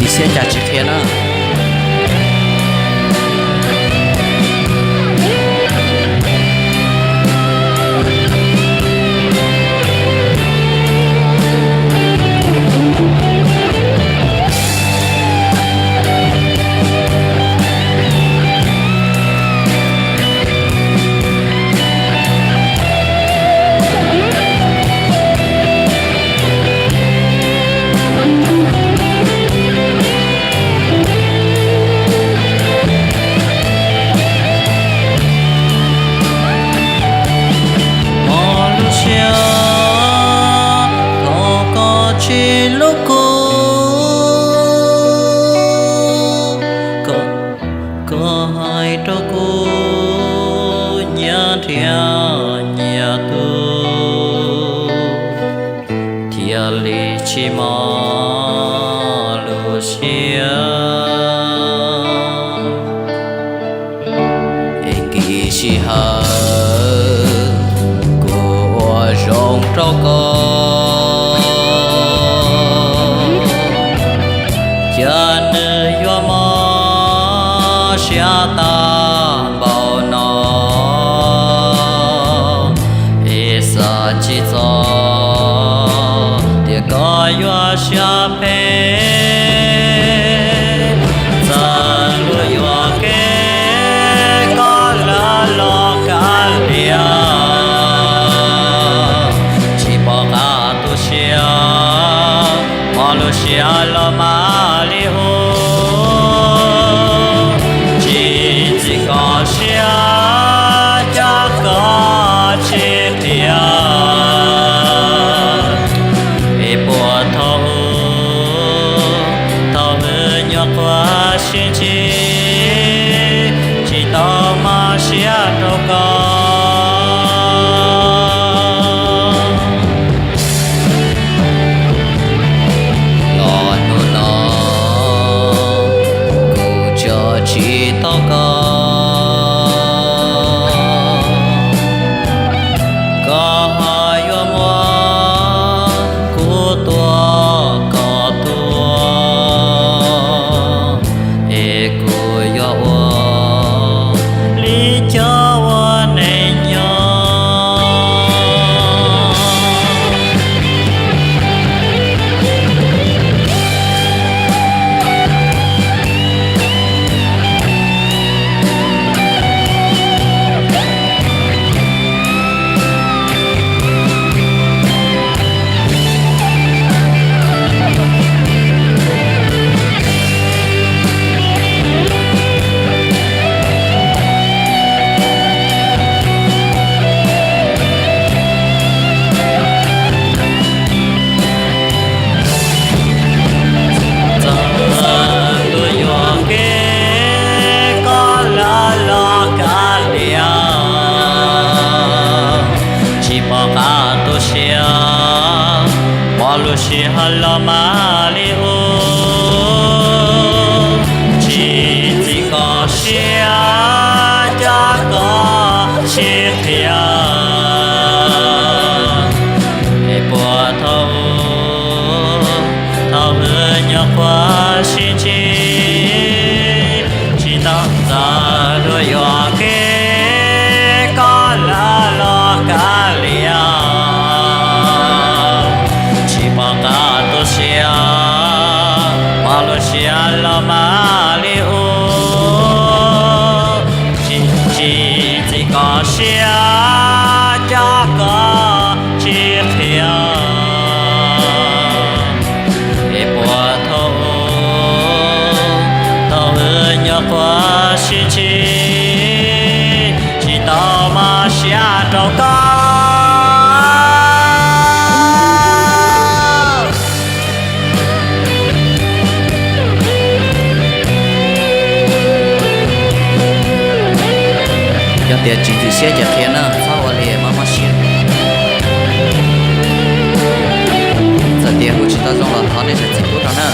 Tsis siab cas tsis qhia na. Mos lub siab thov koj tsib lub kua, koj hais rau kuv nyias nrhiav nyias tug, thiaj li tsis mos lub siab. Es kis sij hawm kuv ua zoo rau koj, cas nws yuav mob siab tag npaum no. Es xav tsis txog tias koj yuav siab phem, txawm luag yuam kev koj lawv los kav liam, tsis pom qab tu siab, mos lub siab los mam li hu, tsis txim koj siab coj koj tsis qhia. Es puas thaum, thaum wb nyuam qhuav sib ntsib, tsis tau mob siab rau koj. Los hnub no kuv tso tsis tau koj, koj ho yuav muab kuv tua kom tuag, es kuv yuav ua li cov ua neej nyob. Txawm luag yuam kev koj lawv los kav liam, tsis pom qab tu siab, mos lub siab los mam li hu, tsis txim koj siab coj koj sib qhia. Es puas thaum, thaum wb nyuam qhuav sib ntsib, tsis tau txawm luag yuam kev koj lawv los kav liam, tsis pom qab tu siab, mos lub siab los mam li hu, tsis txim koj siab coj koj sib qhia. Es puas thaum, thaum wb nyuam qhuav sib ntsib, tsis tau mob siab rau koj. Yog tias tsis txim siab ces qhia na, txhob ua li mob mob siab. Txawm tias hu tsis tau zoo los thov nej zam txim pub rau na.